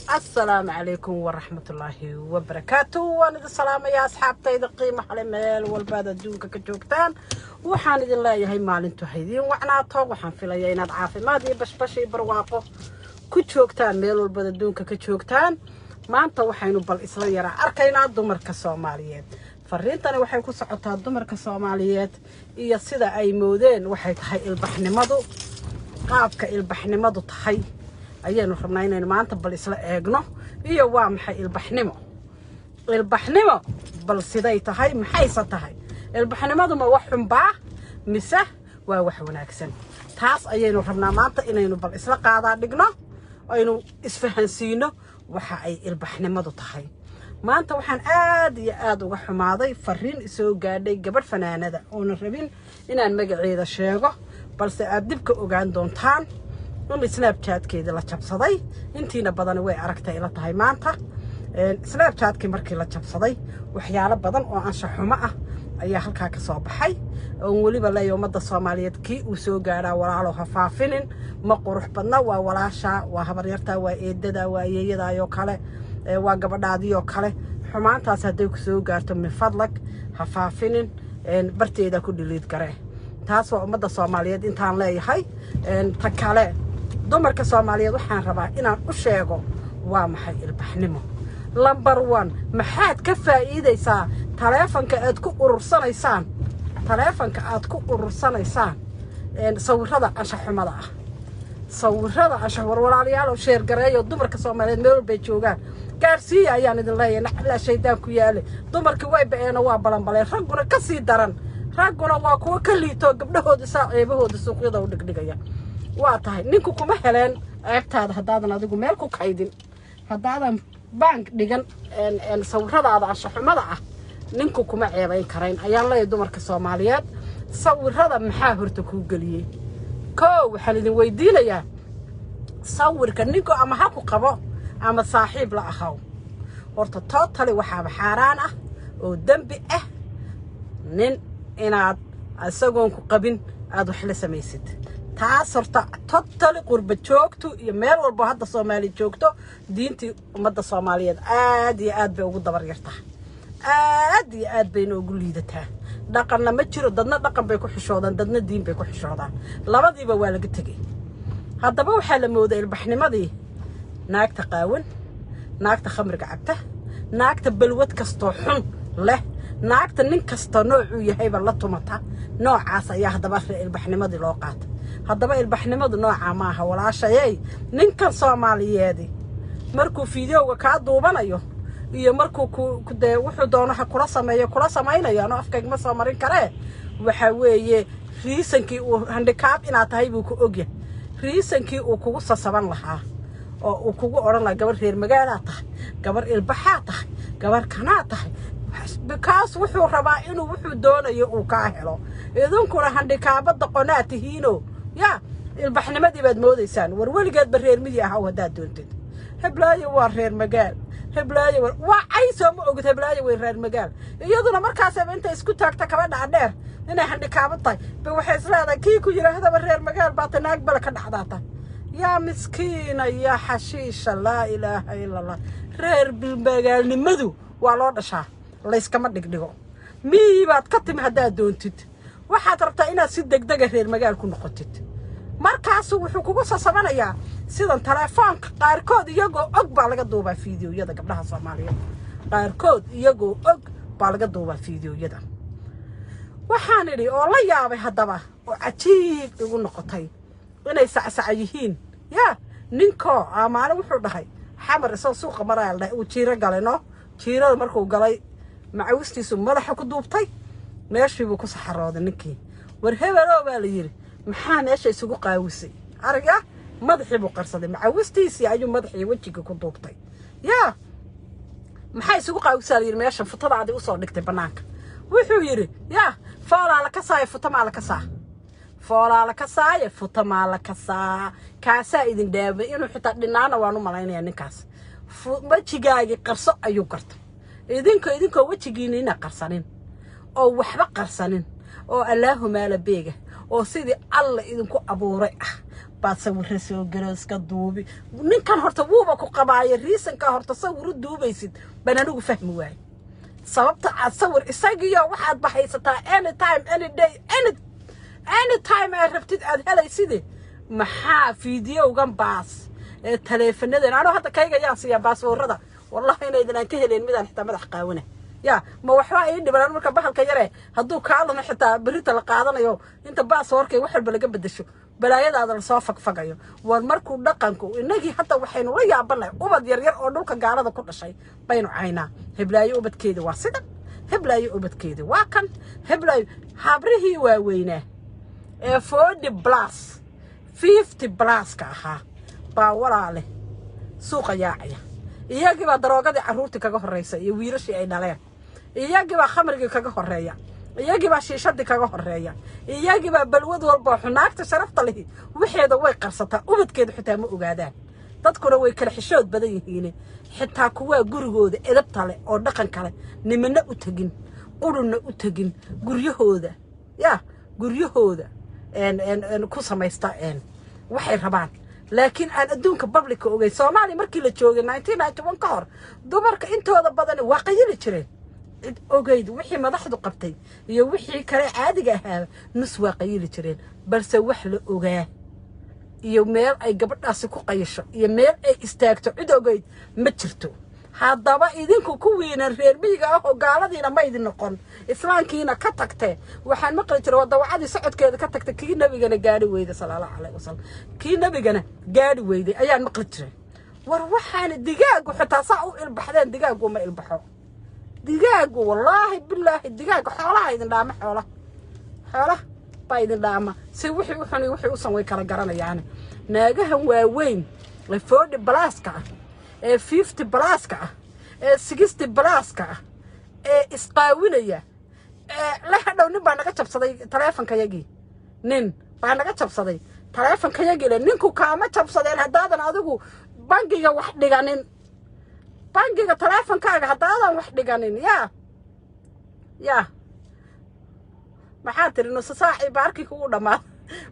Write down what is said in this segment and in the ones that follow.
Asalaamu calaykum waraxmatullaahi wabarakaatu. Waan idin salaamayaa, asxaabtayda qiimaha leh, meel walbaad adduunka ka joogtaan. Waxaan idin leeyahay maalintu ha idiin wacnaato. Waxaan filayaa inaad caafimaad iyo bashbash iyo barwaaqo ku joogtaan meel walbaad adduunka ka joogtaan. Maanta waxaynu bal isla yaraa arkaynaa dumarka Soomaaliyeed. Fariintani waxay ku socotaa dumarka Soomaaliyeed iyo sida ay moodeen waxay tahay ilbaxnimadu. Qaabka ilbaxnimadu tahay ayaynu rabnaa inaynu maanta bal isla eegno, iyo waa maxay ilbaxnimo? Ilbaxnimo bal siday tahay? Maxayse tahay ilbaxnimadu? Ma wax xunbaa mise waa wax wanaagsan? Taas ayaynu rabnaa maanta inaynu bal isla qaadaa dhigno, aynu isfahansiino waxa ay ilbaxnimadu tahay. Maanta waxaan aad iyo aada uga xumaaday fariin isoo gaadhay gabadh fanaanada oonan rabin inaan magaceeda sheego, balse aad dib ka ogaan doontaan, in Snapchatkeedii la jabsaday. Intiina badani way aragtay ila tahay. Maanta Snapchatkii markii la jabsaday, waxyaalo badan oo anshaxumo ah ayaa halkaa ka soo baxay, oon weliba leeya ummadda Soomaaliyeed kii uu soo gaadhaa, walaalo, ha faafinin, ma qurux badna. Waa walaasha, waa habaryarta, waa eedada, waa ayeeyadaayoo kale, waa gabadhaadiyoo kale. Xumaantaas hadday ku soo gaarto, min fadlag ha faafinin, barteeda ku dhiliid garee. Taas waa ummadda Soomaaliyeed intaan leeyahay. Ta kale, dumarka Soomaaliyeed waxaan rabaa inaan u sheego waa maxay ilbaxnimo. Number one, maxaad ka faa'iidaysaa taleefanka aad ku urursanaysaan, taleefanka aad ku urursanaysaan sawirada anshaxumada ah, sawirada anshax? War walaalayaal, oo share gareeyo, dumarka Soomaaliyeed meel walbay joogaan gaarsiiya ayaan idin leeyahay. Naclaa shaydaan ku yaale, dumarkii way ba'eeno, waa balanbaleen. Ragguna ka sii daran, ragguna waa kuwo ka liitoo gabdhahooda saa ceebahooda suuqyada u dhigdhigaya. Waa tahay ninku kuma heleen ceebtaada haddaadan adigu meel ku kaydin, haddaadan bank dhigan sawiradaada anshaxumada ah, ninku kuma ceebayn karayn ayaan leeyahay. Dumarka Soomaaliyeed, sawirada maxaa horta kuu geliyey? Koo, waxaan idin weydiinayaa, sawirka ninku ama ha ku qabo ama saaxiib la ahaw, horta totally waxaaba xaaraan ah oo dembi ah nin inaad isagoon ku qabin aada wax la samaysid. Taas horta totally qurba joogto iyo meel walbo hadda Soomaali joogto, diintii ummadda Soomaaliyeed aad iyo aad bay ugu dabar yartaa, aad iyo aad bayna ugu liidataa. Dhaqanna ma jiro. Dadna dhaqan bay ku xishoodaan, dadna diin bay ku xishoodaan, labadiiba waa laga tegey. Haddaba waxaa la mooday ilbaxnimadii naagta qaawan, naagta khamriga cabta, naagta balwad kastoo xun leh, naagta nin kasta noocuu yahayba la tumata. Noocaas ayaa haddaba ilbaxnimadii loo qaata. Haddaba ilbaxnimadu noocaa maaha, walaashayey. Ninkan Soomaaliyeedi markuu fideoga kaa duubanayo iyo markuu ku dee wuxuu doono ha kula sameeyo, kula samaynayo, ano afkayga ma soo marin karee. Waxa weeye reasonkii uu handicap inaad tahay buu ku ogyahay, reasonkii uu kugu sasaban lahaa oo uu kugu odhan lahaa gabar reer magaalaa tahay, gabar ilbaxaa tahay, gabar kanaa tahay, because wuxuu rabaa inuu wuxuu doonayo uu kaa helo. Idinkuna handicapada qonaa tihiino, yaa ilbaxnimadii baad moodaysaan. War weligeedba reer miyi ahaw haddaad doontid. Heblaayo waa reer magaal, heblaayo waa caysoo, ma ogid? Heblaayo way reer magaal. Iyaduna markaasaba intay isku taagta kabadha dheer inay handicapad tahay ba waxay isleedahay kii ku yidhaahdaba reer magaal baata, naag bala ka dhacdaata. Yaa miskiina, yaa xashiisha, laa ilaaha ila Allah. Reer magaalnimadu waa loo dhashaa, layskama dhigdhigo. Miyi baad ka timi haddaad doontid, waxaad rabtaa inaad si degdega reer magaal ku noqotid. Markaasu wuxuu kugu sasabanayaa sidan. Telefoonka qaarkood iyagoo og baa laga duubaa fiidiyoyada. Gabdhaha Soomaaliyeed qaarkood iyagoo og baa laga duubaa fiidiyoyada. Waxaan idhi oo la yaabay haddaba oo cajiib igu noqotay inay sacsaca yihiin. Yaa ninkoo maalin wuxuu dhahay Xamar isagoo suuqa maraya la dhahay uu jiiro galay. No, jiirada markuu galay, macawistiisu madaxa ku duubtay, meeshiibuu ku saxarooday ninkii. War hebeloo, baa la yidhi, maxaa meesha isugu qaawisay? Arag ah, madaxii buu qarsaday, macawistiisii ayuu madaxii wejiga ku duubtay. Yaa maxaa isugu qaawisaa, la yidhi, meeshan futadaadii usoo dhigtay bannaanka? Wuxuu yidhi, yaa foolaa la kasaayo, futa maa la kasaa? Foolaa la kasaaye, futa maa la kasaa? Kaasaa idin dhaabay inuu xitaa dhinaana waan u malaynayaa ninkaas. Wejigaagii qarso ayuu gartay. Idinkoo wejigiinina qarsanin oo waxba qarsanin oo allaahumaala beega oo sidii Alla idinku abuuray ah. Baad sawirra soo gelo, iska duubi. Ninkan horta wuuba ku qabaayo. Reasonka horta sawir u duubaysid baan anigu fahmi waaye. Sababta aad sawir isagiyo waxaad baxaysataa anytime, any day, any time aad rabtid aad helayside. Maxaa fiidiyowgan baas ee taleefanadeen? Anuu hadda kayga yaan siiyaa passwordada. Wallahi inaydan aan ka helayn midaan xitaa madax qaawana. Ya ma waxbaa ii dhiban? Marka bahalka yare hadduu kaa lumo, xitaa berita la qaadanayo inta passwordkay wax walba laga bedesho, balaayadaada lasoo fagfagayo. War markuu dhaqanku innagii hadda waxaynu la yaabanahay ubad yaryar oo dhulka gaalada ku dhashay baynu caynaa. Heblaayo ubadkeeda waa sidan, heblaayo ubadkeeda waa kan, heblaayo. Habrihii waaweynaa ee 40+, 50+ka ahaa baa walaale suuqa yaacaya. Iyagiibaa daroogadii carruurtii kaga horreysa iyo wiilashii ay dhaleen. Iyagiibaa khamrigii kaga horreeya, iyagiibaa shiishadii kaga horreeya, iyagiibaa balwad walboo xunaagta. Sharafta lihi waxeeda way qarsataa, ubadkeeda xitaa ma ogaadaan. Dadkuna way kala xishood badan yihiin. Xitaa kuwaa gurigooda edabta leh oo dhaqan kale nimana u tegin, qurunna u tegin, guryahooda ya guryahooda ku samaysta waxay rabaan, laakiin aan adduunka publicka ogeyn. Soomaaliya markii la joogay 1991 ka hor, dumarka intooda badani waa qayili jireen. Cid ogeyd wixii madaxdu qabtay iyo wixii kale caadiga ahaa nus waa qayili jireen, balse wax la ogaa iyo meel ay gabadhaasi ku qayasho iyo meel ay istaagto cid ogeyd ma jirto. Haddaba idinku kuwiina reer miyiga ah oo gaaladiina ma idin noqon, islaamkiina ka tagtee. Waxaan maqli jiray, waa dawacadii socodkeeda ka tagtay, kii nabigana gaadhi weyday, sala Allahu calayhi wasalam. Kii nabigana gaadhi weyday ayaan maqli jiray. War waxaana digaagu xitaa saa u ilbaxdeen, digaagu ma ilbaxo. Digaagu, wallaahi bilaahi, digaaga xoolaha idin dhaama. Xoolaha, xoolaha baa idin dhaama. Si wixii u xun iyo wixii usan way kala garanayaane. Naagahan waaweyn ee 40+ka ah, ee 50+ka ah, ee 60+ka ah, ee isqaawinaya, ee la hadhow nin baa naga jabsaday taleefonkayagii, nin baa naga jabsaday taleefonkayagii le. Ninku kaama jabsadeen haddaadan adigu bangiga wax dhiganin. Bangiga taleefonkaaga haddaadan wax dhiganin. Ya maxaa tiri? Nusa saacii parkingka uu dhammaada.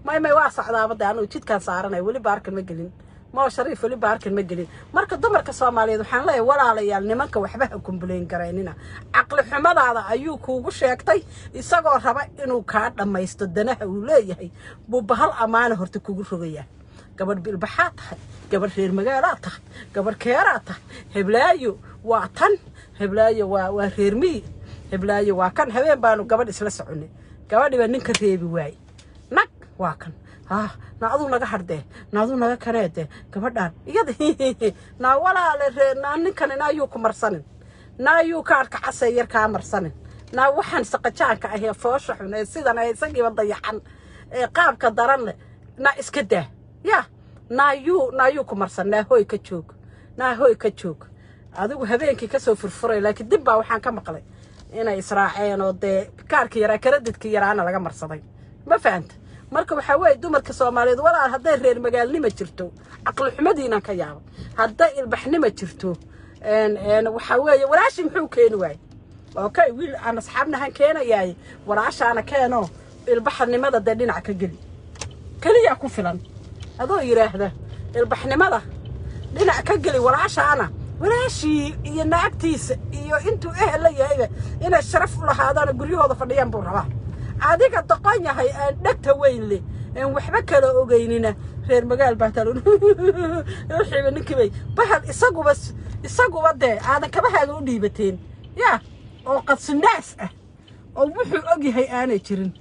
May, waa socdaaba de, anugu jidkaan saaranay, weli parking ma gelin. Moo Shariif, weli parking ma gelin. Marka dumarka Soomaaliyeed waxaan leeyahay, walaalayaal, nimanka waxba ha complain garaynina. Caqli xumadaada ayuu kuugu sheegtay, isagoo raba inuu kaa dhammaysto danaha uu leeyahay buu bahal ammaana horta kugu rogayaa. Gabadh bilbaxaa tahay, gabadh reer magaalaa tahay, gabadh keeraa tahay. Heblaayo waa tan, heblaayo waa reer miyi, heblaayo waa kan. Habeen baanu gabadh isla soconay, gabadhii baa ninka reebi waaye. Nag waa kan, ah, na aduu naga hardee, na aduu naga kaneedee gabadhaan iyada. Naa walaale ree, naa ninkani na ayuu ku marsanin, na ayuu kaarka casee yar kaa marsanin, naa waxaan saqajaanka ahee foosha xun ee sidan ee isagiiba dayacan ee qaabka daran leh naa iska daa. Ya naayuu ku marsan. Naa hooy ka joog, naa hooy ka joog. Adigu habeenkii kasoo furfuray, laakiin dib baa waxaan ka maqlay inay israaceen oo dee kaarkii yaraa, creditkii yaraana laga marsaday. Ma fahanta? Marka waxaa weeye, dumarka Soomaaliyeed, walaal, hadday reer magaalnima jirto, caqli xumadiinaan ka yaabo. Hadday ilbaxnima jirto, waxaa weeye, walaashii muxuu keeni waayey? Okay, wiil aan asxaabnahan keenayaay, walaashaana keeno. Ilbaxnimada dee dhinac ka geli keliyaa ku filan. Adoo yidhaahda ilbaxnimada dhinac ka geli, walaashaana, walaashii iyo naagtiisa iyo intuu ehel la yahayba inay sharaf u lahaadaan oo guryahooda fadhiyaan buu rabaa. Adiga doqon yahay aan dhegta weyn leh aan waxba kala ogeynina, reer magaal baa tal wixiiba ninkiibay bahal isaguba dee aadan kabahaaga u dhiibateen ya oo qadsunaas ah oo wuxuu og yahay aanay jirin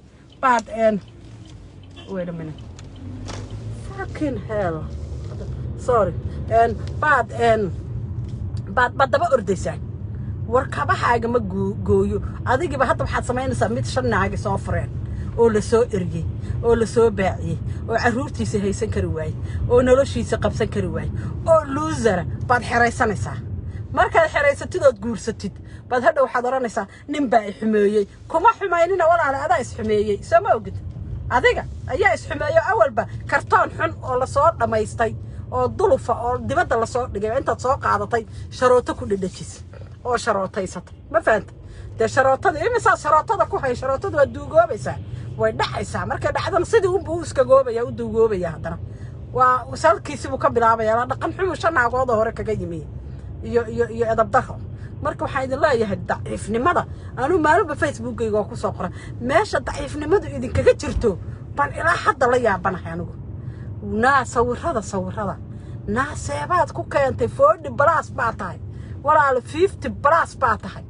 baad een. Wait a minute, fucking hell, sorry. Baad baad daba ordaysaa. War kabahaaga ma gooyo. Adigiiba hadda waxaad samaynaysaa mid shan naagi soo fureen oo la soo eriyey oo la soo baaciyey oo carruurtiisa haysan kari waayey oo noloshiisa qabsan kari waayey oo loser ah baad xeraysanaysaa. Markaad xeraysatid ood guursatid baad hadha waxaad odhanaysaa, nin baa i xumeeyey. Kuma xumaynina walaala, adaa isxumeeyey. Soo ma ogid? Adiga ayaa isxumeeyo. Awalba kartoon xun oo lasoo dhammaystay oo dulufa oo dibadda lasoo dhigay intaad soo qaadatay sharooto ku dhedhejis oo sharootaysatay. Ma fahanta? Dee sharootada imisaa sharootada ku hay? Sharootada waa duugoobaysaa, way dhacaysaa. Markay dhacdana sidii unbuu u iskagoobaya, u duugoobaya haddana. Waa salkiisibuu ka bilaabaya. La dhaqan xumu shan naagood oo hore kaga yimi iyo edab daro. Marka waxaan idin leeyahay, daciifnimada anuu maalinba Facebookayga oo kusoo qora, meesha daciifnimadu idinkaga jirto baan ilaa hadda la yaabanahay anigu. Naa sawirada, sawirada naa seebaad ku keentay? 40+ baa tahay, walaalo, 50+ baa tahay.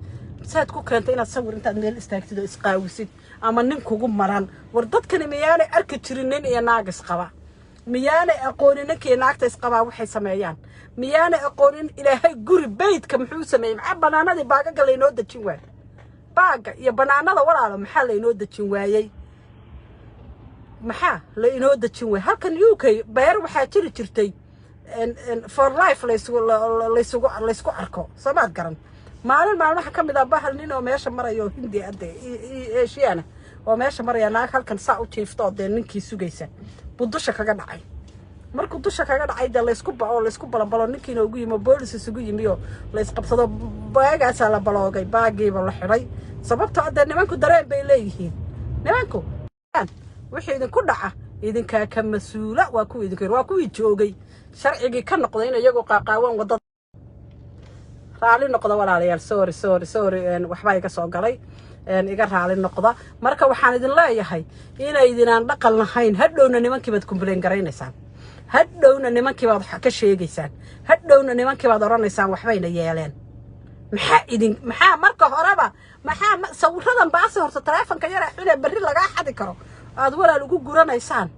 Saad ku keentay inaad sawir intaad meel istaagtid oo isqaawisid ama nin kugu maran? War dadkani miyaanay arki jirin nin iyo naag isqaba? Miyaanay aqoonin ninkii naagta isqabaa waxay sameeyaan? Miyaanay aqoonin Ilaahay guri beydka muxuu sameeyey? Maxaa banaanadii baagaga laynoo dejin waayey? Baaga iyo banaanada, walaalo, maxaa laynoo dejin waayey? Maxaa la inoo dejin waayey? Halkan UK beer waxaa jiri jirtay for life laysugu laysugu laysku arko, soomaad garan? Maalin maalmaha ka mid ah, bahal nin oo meesha maraya oo Hindi ade Eeshiyana oo meesha maraya, naag halkan saa u jiifta oo dee ninkii sugaysa buu dusha kaga dhacay. Markuu dusha kaga dhacay, dee laysku bao, laysku balanbalo, ninkiina ugu yimi oo boolis isugu yimi oo laysqabsado, baagaasaa la baloogay, baagiiba la xidhay. Sababtoo dee nimanku dareen bay leeyihiin. Nimanku wixii idinku dhaca idinkaa ka mas-uula. Waa kuwii idinku, waa kuwii joogay sharcigii ka noqday in iyagoo qaaqaawan waddada. Raali noqda, walaalayaal. Sorry, sorry, sorry, waxbaa iga soo galay, iga raali noqda. Marka waxaan idin leeyahay inaydinaan dhaqan lahayn. Hadhowna nimankii baad complain garaynaysaan, hadhowna nimankii baad ka sheegaysaan, hadhowna nimankii baad odhanaysaan waxbayna yeeleen. Maxaa idin, maxaa marka horeba, maxaa sawiradan baase horta taleefonka yara xune berri lagaa xadi karo aad walaal ugu guranaysaan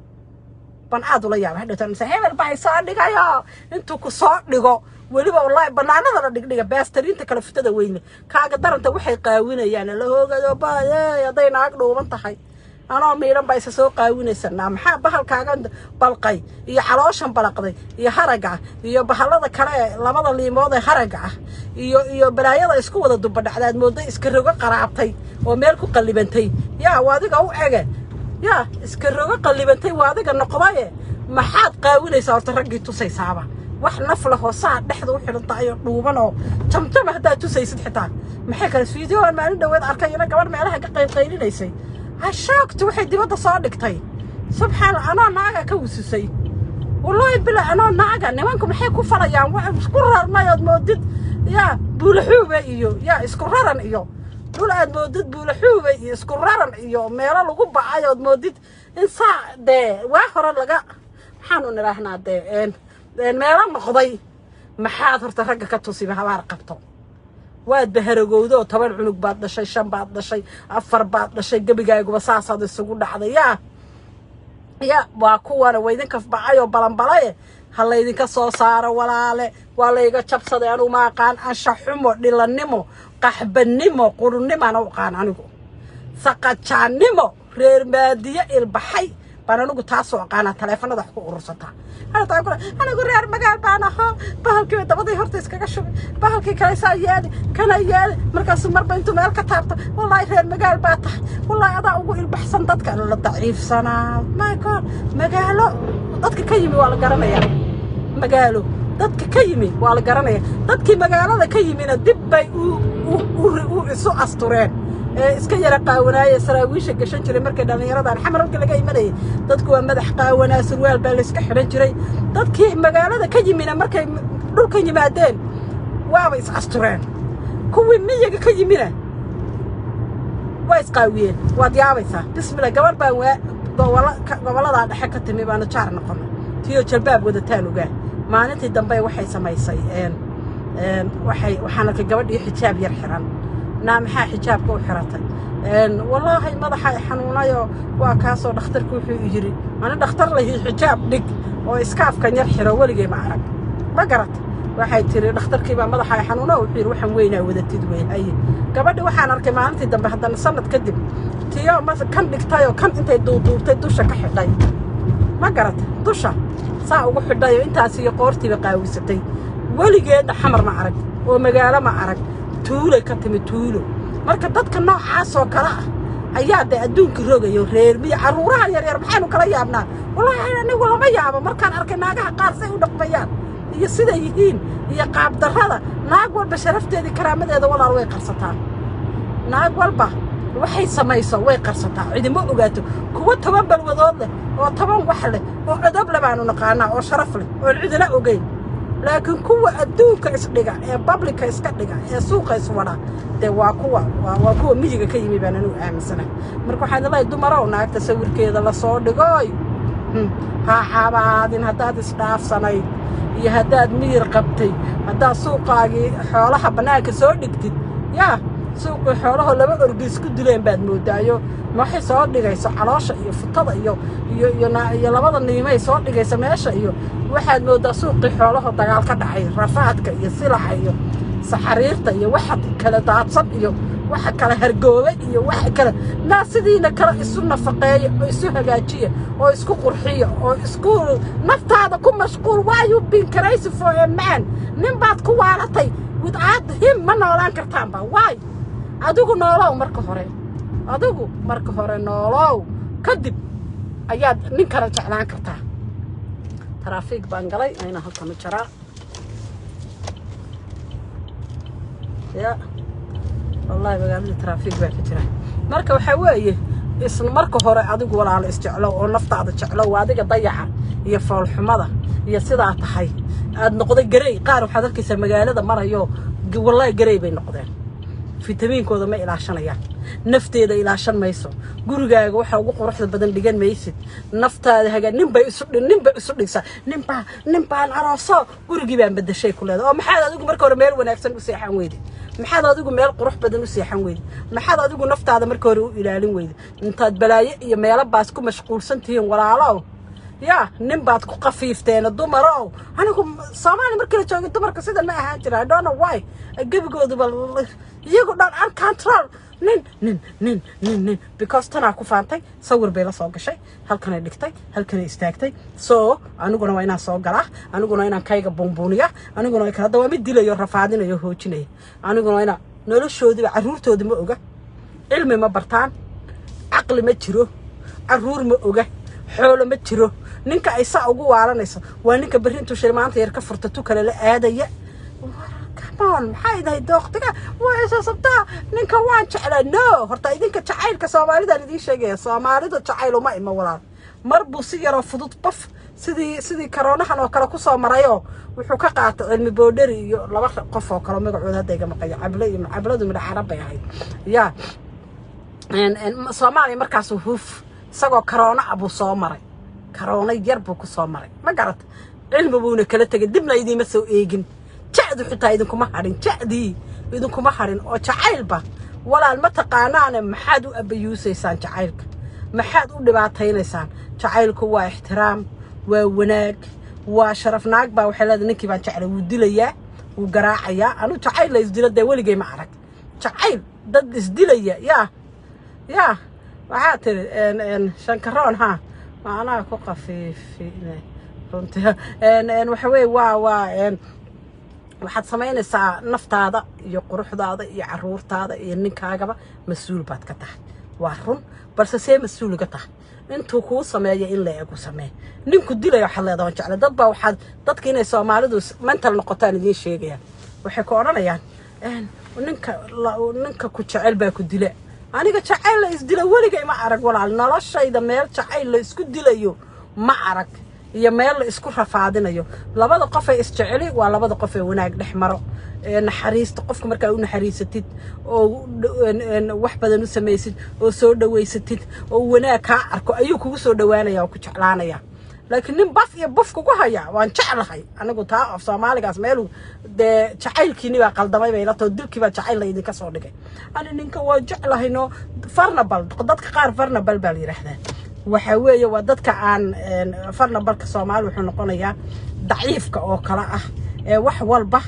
ban aad ula yaaba. Hadhowtaan mise hebel baa isoo dhigayo, intuu ku soo dhigo weliba, wallaahi, banaanada la dhigdhiga baastariinta kale fitada weyne kaaga daranta waxay qaawinayaan la hoogado baaye. Hadday naag dhuuban tahay, anoo miidhan baa isa soo qaawinaysanaa. Maxaa bahalkaaga balqay iyo calooshan balaqday iyo haragga iyo bahallada kale ee labada liimood ee haragga ah iyo balaayada isku wada dubadhacda aad mooddo iska rogo qaraabtay oo meel ku qallibantay? Yaa waa adiga u ege, yaa iska rogo qallibantay, waa adiga noqdaye. Maxaad qaawinaysaa horta, raggii tusaysaaba? Wax naf leh oo saa dhexda u xidhan tahay oo dhuuban oo jamjama haddaad tusaysid xitaa, maxay kale? Fiidiyoan maalin dhaweed arkay ina gabadh meelaha ka qaylqaylinaysay, hashaagtu waxay dibadda soo dhigtay. Subxaan, anoo naaga ka wususay, wallaahi bila anoo naaga. Nimanku maxay ku falayaan? Wax isku rarmay ood moodid yaa buulaxuube iyo yaa isku raran iyo dhul aad moodid buulaxuube iyo isku raran iyo meelo lagu bacay ood moodid in saa dee waa hore laga, maxaanu nidhaahnaa, dee meelo noqday. Maxaad horta ragga ka tusiba? Habaar qabto, waad baharagowdo oo 10 cunug baad dhashay, shan baad dhashay, afar baad dhashay, gebigaaguba saasaad isugu dhacday. Yaa waa kuwana waa idinka bacay oo balanbalaye. Ha laydinka soo saaro, walaale. Waa layga jabsaday. Anugu ma aqaan anshax xumo, dhilanimo, qaxbanimo, qurunnimaan u aqaan anigu, saqajaannimo, reer baadiye ilbaxay baan anigu taasoo aqaanaa. Taleefanada wax ku urursataa. Anigu reer magaal baan ahaa. Bahalkii dabadii horta iskaga shubay, bahalkii kale saa yeeli, kana yeeli. Markaasuu marba intuu meel ka taabto, wallaahi reer magaal baa tahay, wallaahi adaa ugu ilbaxsan dadka. La daciifsanaa. My God, magaalo dadka ka yimi waa la garanayaa. Magaalo dadka ka yimi waa la garanaya. Dadkii magaalada ka yimina dib bay u isu astureen ee iska yara qaawanaaye saraawiisha gashan jiray. Markay dhallinyaradan Xamar halka laga imanayay, dadku waa madax qaawanaa, surwaal baa layska xidhan jiray. Dadkii magaalada ka yimina markay dhulkan yimaadeen waaba is astureen. Kuwii miyiga ka yimina waa isqaawiyeen. Waad yaabaysaa. Bismillah, gabadh baan waa gobolladaa dhexe ka timi baanu jaar noqonay, tiyoo jalbaab wadataan ogaa. Maalintii dambe waxay samaysay, waxay waxaan arkay gabadhii xijaab yar xiran. Naa maxaa xijaabka u xiratay? Wallaahi madaxa i xanuunayoo waa kaasoo dhakhtarku wuxuu yidhi, ani dhakhtar lahi xijaab dhig oo iskaafkan yar xiro weligay ma arag, ma garat? Waxay tiri dhakhtarkii baa madaxa i xanuuno, wuxuu yidhi waxaan weynaa wadatid wey. Haye, gabadhi waxaan arkay maalintii dambe haddana sanad kadib tiyo ma kan dhigtayoo kan intay duuduubtay dusha ka xidhay, ma garat? Dusha saa ugu xidhayoo intaas iyo qoortiiba qaawisatay. Weligeedna Xamar ma arag oo magaalo ma arag, tuulay ka timi, tuulo. Marka dadka noocaas oo kale ah ayaa dee adduunka rogayo. Reer miya carruuraha yaryar maxaynu kala yaabnaa? Wallaahi anigu lama yaabo markaan arkay naagaha qaar say u dhaqmayaan iyo siday yihiin iyo qaabdarrada. Naag walba sharafteedii, karaamadeeda, walaal, way qarsataa. Naag walba Waxay samayso way qarsataa, cidima ogaato. Kuwa 10 balwadood leh oo 10 wax leh oo edab leh baanu naqaanaa, oo sharaf leh, oon cidina ogeyn. Laakiin kuwa adduunka isdhiga ee public-ka iska dhiga ee suuqa iswada, dee waa kuwa waa kuwa miyiga ka yimi baan anigu aaminsanahay. Marka waxaan leeyahay, dumarow, naagta sawirkeeda lasoo dhigoy, ha xabaadin. Haddaad isdhaafsanayd iyo haddaad miyir qabtay, haddaad suuqaagii xoolaha bannaanka soo dhigtid, yaa suuqii xoolahoo laba orgi isku dileen baad moodaayo. Waxay soo dhigayso caloosha iyo futada iyo labada niimay soo dhigayso meesha, iyo waxaad mooddaa suuqii xoolahoo dagaal ka dhacay. Rafaadka iyo silaca iyo saxariirta iyo waxa kala daadsan iyo waxa kala hargoobay iyo waxa kale naa, sidiina kale isu nafaqeeya oo isu hagaajiya oo isku qurxiya oo isku naftaada ku mashquul. Why you been crazy for a man? Nin baad ku waalatay. Without him ma noolaan kartaanba. Why? Adigu noolow marka hore, adigu marka hore noolow, kadib ayaad nin kale jeclaan kartaa. Traffic baan galay, ayna halkan u jaraa. Ya wallahi, magaalada traffic baa ka jira. Marka waxaa weeye, isla marka hore adigu, walaalo, isjeclow oo naftaada jeclow. Adiga dayaca iyo foolxumada iyo sidaa tahay aad noqday garey. Qaar waxaad arkaysaa magaalada marayo, wallahi garey bay noqdeen. Fitamiinkooda ma ilaashanayaan, nafteeda ilaashan mayso. Gurigaaga waxa ugu quruxda badan dhigan maysid. Naftaada hagaa. Nin bay isu dhigsaa. Nin baan arooso, gurigii baan bedeshay ku leedahay. Oo maxaad adigu marka hore meel wanaagsan u seexan weyday? Maxaad adigu meel qurux badan u seexan weyday? Maxaad adigu naftaada marka hore u ilaalin weyday? Intaad balaayo iyo meelo baas ku mashquulsan tihiin, walaalow, yaa nin baad ku qafiifteen. Dumarow, anigu Soomaaliya markii la joogay dumarka sidan ma ahaan jira. I don't know why gebigooduba iyagu dhan uncontrol. Nin, nin, nin, nin, nin, because tanaa ku faantay, sawir bay la soo gashay, halkanay dhigtay, halkanay istaagtay. So aniguna waa inaan soo galaa, aniguna waa inaan kayga buunbuuniya, aniguna waa hadda waa mid dilayo, rafaadinayo, hoojinaya. Aniguna waa inaan noloshoodiba, carruurtoodi ma oga, cilmi ma bartaan, caqli ma jiro, carruur ma oga, xoolo ma jiro. Ninka ay saa ugu waalanayso waa ninka berri intuu shilmaanta yar ka furta tu kale la aadaya. Come on, maxay dahay dooqtiga waa isa sabtaa? Ninka waan jeclaa. No, horta idinka jacaylka Soomaalidaan idiin sheegaya, Soomaalida jacayl uma ima, walaal. Mar buu si yaroo fudud qof sidii karoonahan oo kale kusoo marayoo wuxuu ka qaatay Cilmi Boodheri iyo laba qof oo kale magacooda hadda iga maqayo, Cable iyo Cabladu midha Carab bay ahayd. Ya Soomaaliya markaasuu huf isagoo karoona ah buu soo maray, karoona yar buu ku soo maray, ma garata? Cilmi buuna kala tegay, dibna idiima soo eegin. Jacdu xitaa idinkuma hadhin, jacdii idinkuma hadhin. Oo jacaylba, walaal, ma taqaanaane. Maxaad u abayuusaysaan jacaylka? Maxaad u dhibaataynaysaan? Jacaylku waa ixtiraam, waa wanaag, waa sharaf. Naag baa waxay leedahay, "Ninkii baan jeclay, wuu dilayaa, wuu garaacayaa." Anu jacayl la isdilo dee weligay ma arag. Jacayl dad isdilaya, yaa waxaa tiri shankaroon ha macnaha ku qafiifi runtii. Waxa weeye, waa waxaad samaynaysaa naftaada iyo quruxdaada iyo caruurtaada iyo ninkaagaba mas-uul baad ka tahay. Waa run, balse see mas-uul uga tahay? Intuu kuu sameeyo in la egu samee. Ninku dilaya waxaad leedahay, "Waan jeclay." Dad baa waxaad dadka inay Soomaalidu mental noqotaan idiin sheegayaan. Waxay ku odhanayaan, Ninka ku jecel baa ku dila." Aniga jacayl la isdilo weligay ma arag, walaal. Noloshayda meel jacayl la isku dilayo ma arag iyo meel la isku rafaadinayo. Labada qof ee isjeceli waa labada qof ee wanaag dhex maro, ee naxariista. Qofka markaa u naxariisatid oo wax badan u samaysid oo soo dhaweysatid oo wanaag kaa arko, ayuu kugu soo dhawaanaya oo ku jeclaanaya. Laakiin nin baf iyo buf kugu haya, "Waan jeclahay anigu," taa af Soomaaligaas meelu dee jacaylkiini baa qaldamay bay la tao. Dilkii baa jacayl la idinka soo dhigay. "Ani ninka waan jeclahay." No, vulnerable. Dadka qaar vulnerable baa la yidhaahdaa. Waxa weeye waa dadka aan vulnerable-ka Soomaali wuxuu noqonayaa daciifka oo kale ah, ee wax walba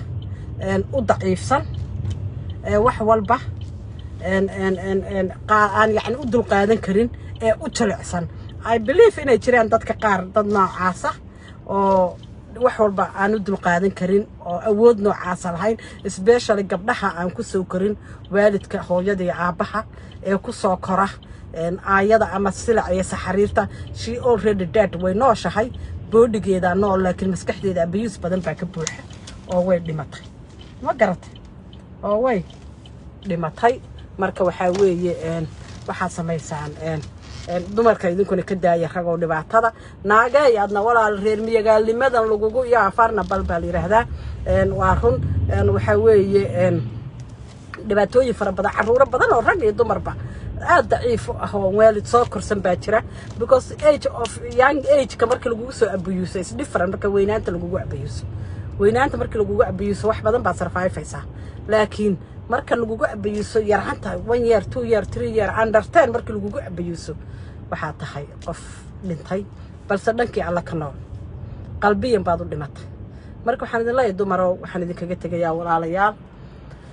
u daciifsan, ee wax walba aan yacni u dulqaadan karin, ee u jilicsan. I believe inay jiraan dadka qaar, dad noocaasa oo wax walba aan u dulqaadan karin oo awood noocaasa lahayn, especially gabdhaha aan ku soo korin waalidka, hooyada iyo aabbaha, ee ku soo kora aayada ama silac iyo saxariirta. She already dead. Way nooshahay, body-geeda nool, laakiin maskaxdeeda abuse badan baa ka buuxa oo way dhimatay, ma garatay? Oo way dhimatay. Marka waxaa weeye, waxaad samaysaan, dumarka idinkuna ka daaya ragoo dhibaatada. Naagey, adna walaal, reer miyagaalnimadan lagugu iyo afarna bal baa la yidhaahdaa. Waa run. Waxaa weeye, dhibaatooyin fara badan, caruuro badan oo rag iyo dumarba aada daciif u ah oo waalid soo korsan baa jira, because age of young age-ka marka lagugu soo abuse is different marka weynaanta lagugu abuse. Weynaanta marka lagugu abuse, wax badan baad survive-aysaa, laakiin marka lagugu abuse yaraanta, 1 year, 2 year, 3 year, under 10 marka lagugu abuse, waxaa tahay qof dhintay, balse dhankii Alla ka nool, qalbiyan baad u dhimatay. Marka waxaan idin leeyahay, dumarow, waxaan idinkaga tegayaa, walaalayaal.